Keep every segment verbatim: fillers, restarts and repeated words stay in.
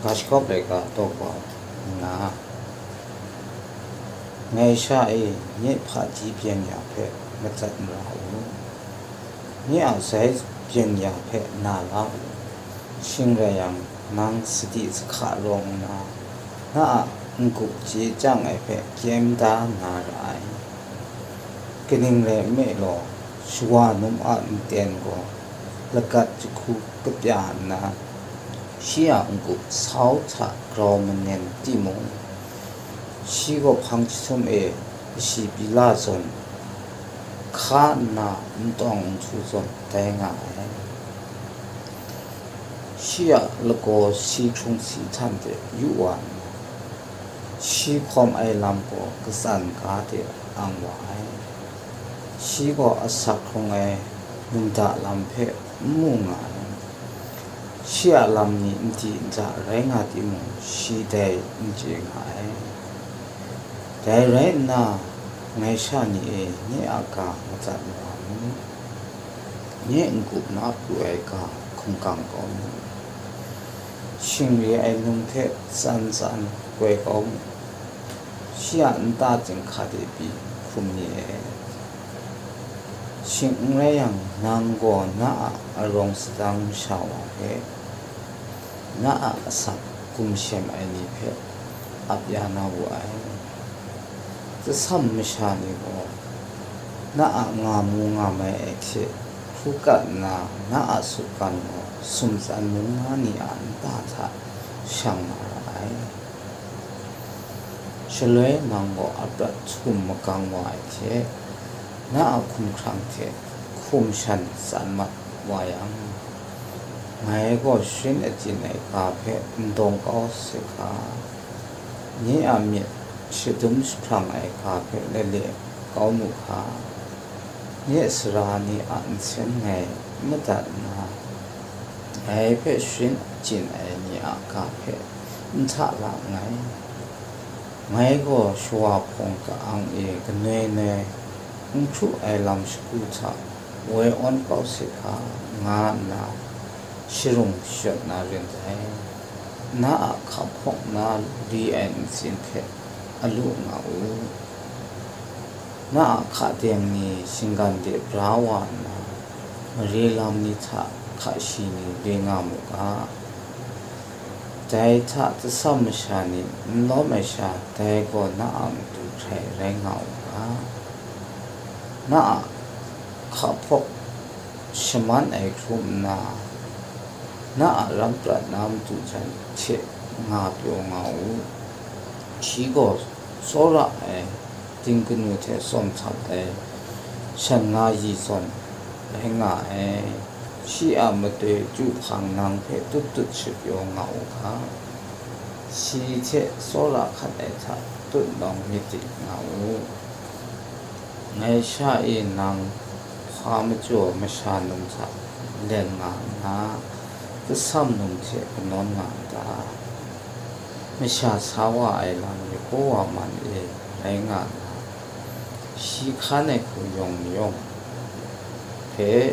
Ashkawp laika taw kau nna, ngai sha e, nye hpaji byen ya hpe matsat mara u, nye a sai byen ya hpe na la u, shing rai yang, nang sadi sahka rawng nna, na a n-gup chye chyang ai hpe kyem da na ra ai. Kaning rai nme law, shawa num a nten gaw lagat jahku kapya nna, shi a n-gup sau hta grau manen timung, shi gaw hpang jahtum e kashi pila zawn hka nna, n tawng n htu zawn tai nga ai. Shi a lagaw si hkrung si htan de yu wa nna, shi hkawm ai lam gaw katsan ga de ang wa ai. Shi gaw asak hkrung ai nungda lam hpe n mu nga ai. Shi a lam ni n di n ja rai nga timung, shi dai n chye nga ai. Dai rai nna, ngai sha ni e, nye a ga matsat mara mu, nye n-gup na pru ai ga hkungkang kau mu, shing re ai num hte tsan tsan koi kau mu, shi a nta chyinghka de pyi hkum ni e. Shing n rai yang, nang gaw na a arawng sadang masha wa hpe, na a asak gumshem ai ni hpe ap ya na wu ai. Tsasam masha ni gaw, na a nga mu nga mai ai hte hkru kat nna, na a sutgan gaw sumtsan mung na ni a nta hta shang na ra ai. Shaloi nang gaw aprat hkum magang wa ai hte, na a hkumhkrang hte hkum shan tsan mat wa yang, ngai gaw sharin achyin ai ga hpe n dawng kau se hka, nye a myit shadum jahprang ai ga hpe lale kau nu hka, nye sara ni a nsen ngai n madat nna, ngai hpe sharin achyin ai ni a ga hpe n hta la nngai. Ngai gaw shawa hpawng ka-ang e kanoi noi n hkru ai lam shagu hta woi awn kau se hka, nga nna sharung shawt na rin dai. Na a hka hpawk na li ai ntsin hte alu nga u. Na a hka teng ni shinggan de bra wa nna, mare lam ni hta hka shi ni re nga mu ga. Dai hta tsasam masha ni n lawm ai sha, dai gaw na a matu hkrai rai nga u ga. Na a hka hpawk shaman ai hkrum nna, na a ram prat na matu jan hte nga pyaw nga u. Shi gaw tsawra ai ting kanu hte tsawm htap ai shan nga yi zawn rai nga ai. Shi a matoi chyu hpang nang hpe tut tut shapyaw nga u ga. Shi hte tsawra hkat ai hta tutnawng myit dik nga u. Ngai sha e nang hpa majaw masha num hta len nga nna, tsasam num hte kanawn nga n ta? Masha sa wa ai lam Yehova man e rai nga nna, shi hkan ai hku yawng mayawng hpe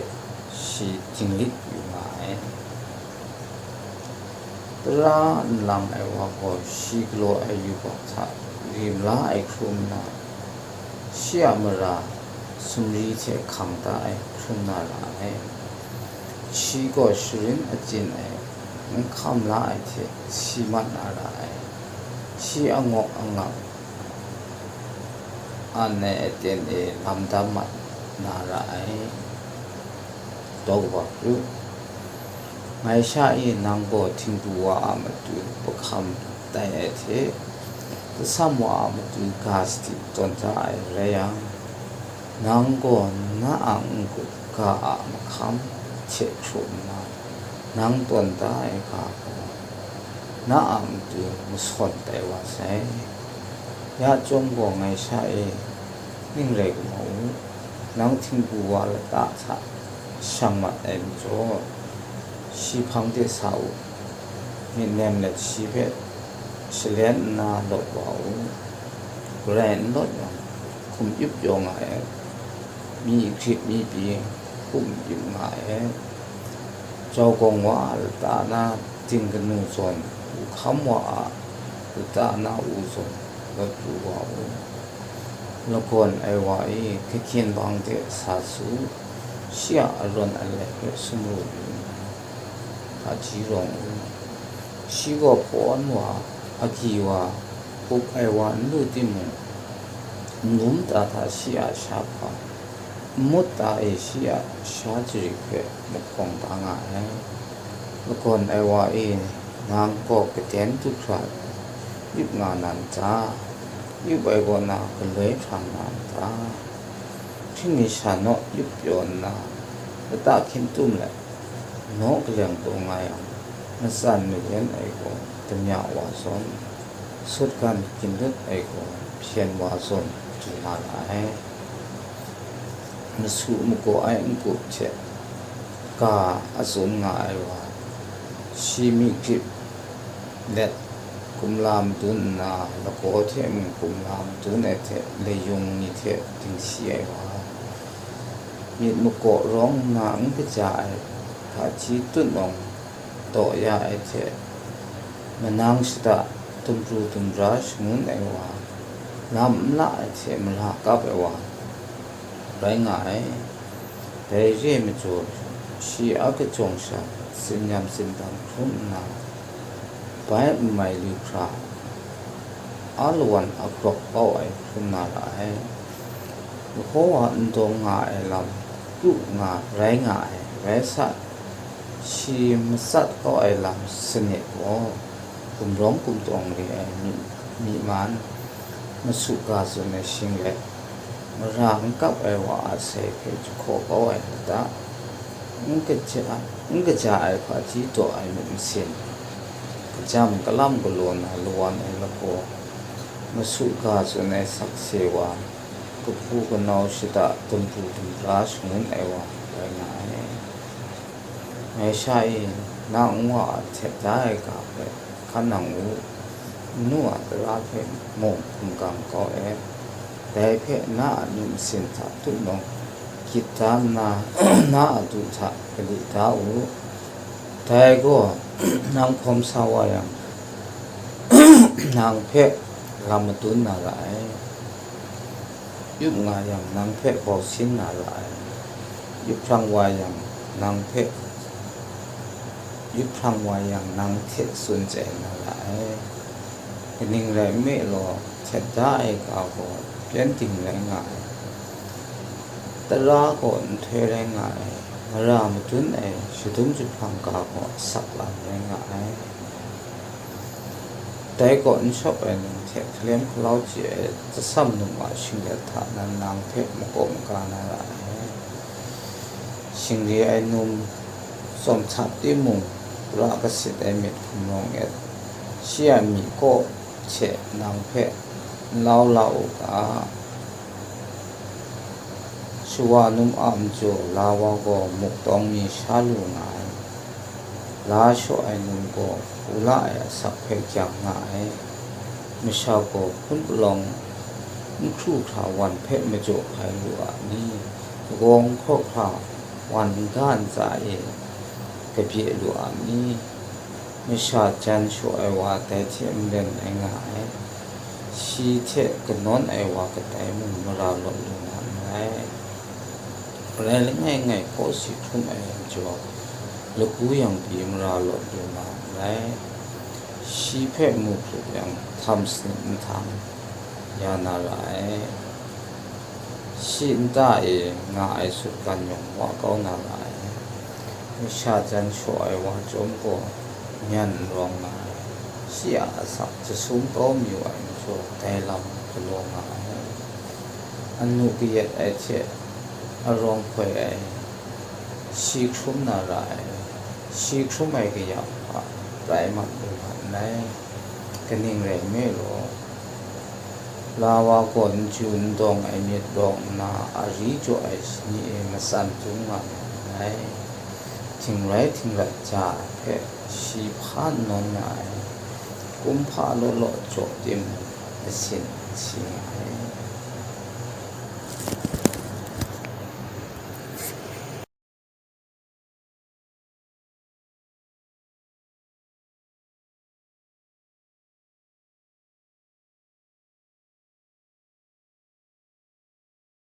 shi dinglik yu nga ai. Tara nlang ai wa gaw shi galaw ai yubak hta rim la ai hkrum nna, shi a mara sumri hte hkang da ai hkrum na ra ai. Shi gaw sharin achyin ai n hkam la ai hte si mat na ra ai. Shi angawk angak an ai aten e lam dam mat na ra ai. Taw kaba kru, ngai sha e nang gaw htingbu wa a matu pahkam tai ai hte, tasam wa a matu ga sadi tawn da ai rai yang, nang gaw na a n-gup ga a mahkam hte hkrum nna, nang tawn da ai ga gaw na a matu masawn tai wa sai. Ya chyawm gaw ngai sha e, ning rai kau u, nang htingbu wa lata hta shang mat ai majaw, shi hpang de sa u, myit nem let shi hpe shalen nna lawt wa u. Garai n lawt yang, hkum ip pyaw nga ai, mi hkrit mi pyi hkum ip nga ai, jau gawng wa lata na ting kanu zawn hkam wa a lata na u zawn lawt pru wa u. Lagawn ai wa e, hkahkyen bang de sa su, shi a arawn alai hpe sumru yu nna, hpaji rawng u. Shi gaw hpawn wa, agyi wa, up ai wa n lu timung, n-gum ta hta shi a sha hpa, n-mut ta e shi a sha jari hpe mahkawng da nga ai. Lagawn ai wa e, nang gaw kaden du hkra yup nga na n ta? Yup ai kaw na galoi hpra nga n ta? Hpring mi sha naw yup pyaw nna, lata hkyin tum let, naw kaleng taw nga yang, matsan mayan ai gaw damya wa zawn, sutgan ginlut ai gaw hpyen wa zawn du na ra ai. Masu magaw ai n-gup hte ga a tsun nga ai wa, shi myi grip let kumla madun nna, lagaw hte mung kumla madun ai hte layung ni hte dingsi ai wa, myit magaw rawng nna n kaja ai hpaji tutnawng daw ya ai hte, manang shada dumpru dumpra shangun ai wa, lam n la ai hte mara kap ai wa rai nga ai. Dai re ai majaw, shi a kajawng sha tsin-yam tsin-dang hkrum nna, bai n mai lu hkra, a lawan a grawk kau ai hkrum na ra ai. Yehova n dawng nga ai lam kru nga rai nga ai, rai sa, shi matsat kau ai lam sanit gaw, gumrawng gumtawng re ai myi, myi man, masu ga tsun ai shinglet, mara n kap ai wa a sai hpe jahkaw kau ai lata, n kaja, n kaja ai hpaji daw ai myit masin, kajam kalam galaw na lawan ai lagaw, masu ga tsun ai sakse wa, kahpu kanau shada dumpru dumpra shangun ai wa rai nga ai. Ngai sha e, na nwa a htet da ai ga hpe hkan nang u, nnu a tara hpe mung hkum gang kau et. Dai hpe na a myit masin hta tutnawng gyit da nna, na a du hta kali da u. Dai gaw, nang hkawm sa wa yang, nang hpe lam madun na ra ai. Yup nga yang, nang hpe bau sin na ra ai. Yup hprang wa yang, nang hpe, yup hprang wa yang, nang hte tsun chye na ra ai. Kaning rai nme law, htet da ai ga gaw pyengdin rai nga ai. Tara gaw nhtoi rai nga ai. Mara madun ai shadum jahprang ga gaw asak lam rai nga ai. Dai gaw n shawp ai num hte hkalem hkalau chye ai, tsasam num a shinglet hta nan nang hpe makaw maga na ra ai. Shingre ai num tsawm htat timung, pra kasit ai myit hkum rawng et, shi a myi kaw hte nang hpe n lau la u ga. Shawa num a majaw la wa gaw muk tawng mi sha lu nga ai. La shaw ai num gaw, u la ai asak hpe kyang nga ai. Masha gaw hpun palawng n hkru hkra wan hpe majaw hpai lu a ni? Lagaw n hkraw hkra wan n ga ntsa e kabye lu a ni? Masha jan shaw ai wa dai hte maren ai nga ai. Shi hte kanawn ai wa kadai mung mara lawt lu na n rai. Rai langai ngai hkaw si hkrum ai majaw, lagu yang pyi mara lawt lu na n rai. Shi hpe mu hkrup yang, htam sanit nhtang ya na ra ai. Shi nta e nga ai sutgan yawng wa kau na ra ai. Masha jan shaw ai wa chyawm gaw, myan n rawng nga ai. Shi a asak jasum kau mayu ai majaw, dai lam galaw nga ai. Anu kayat ai hte arawng hpoi ai, shi hkrum na ra ai, shi hkrum ai kayam hpa rai mat lu nga nngai. Kaning rai nme law, la wa gaw n chyu n dawng ai myit rawng nna, a ri jaw ai shani e matsan dum nga na nngai. Htingrai htingrat ja hpe shi hpa n nawn nga ai, kumhpa law law jaw tim masin si nga ai.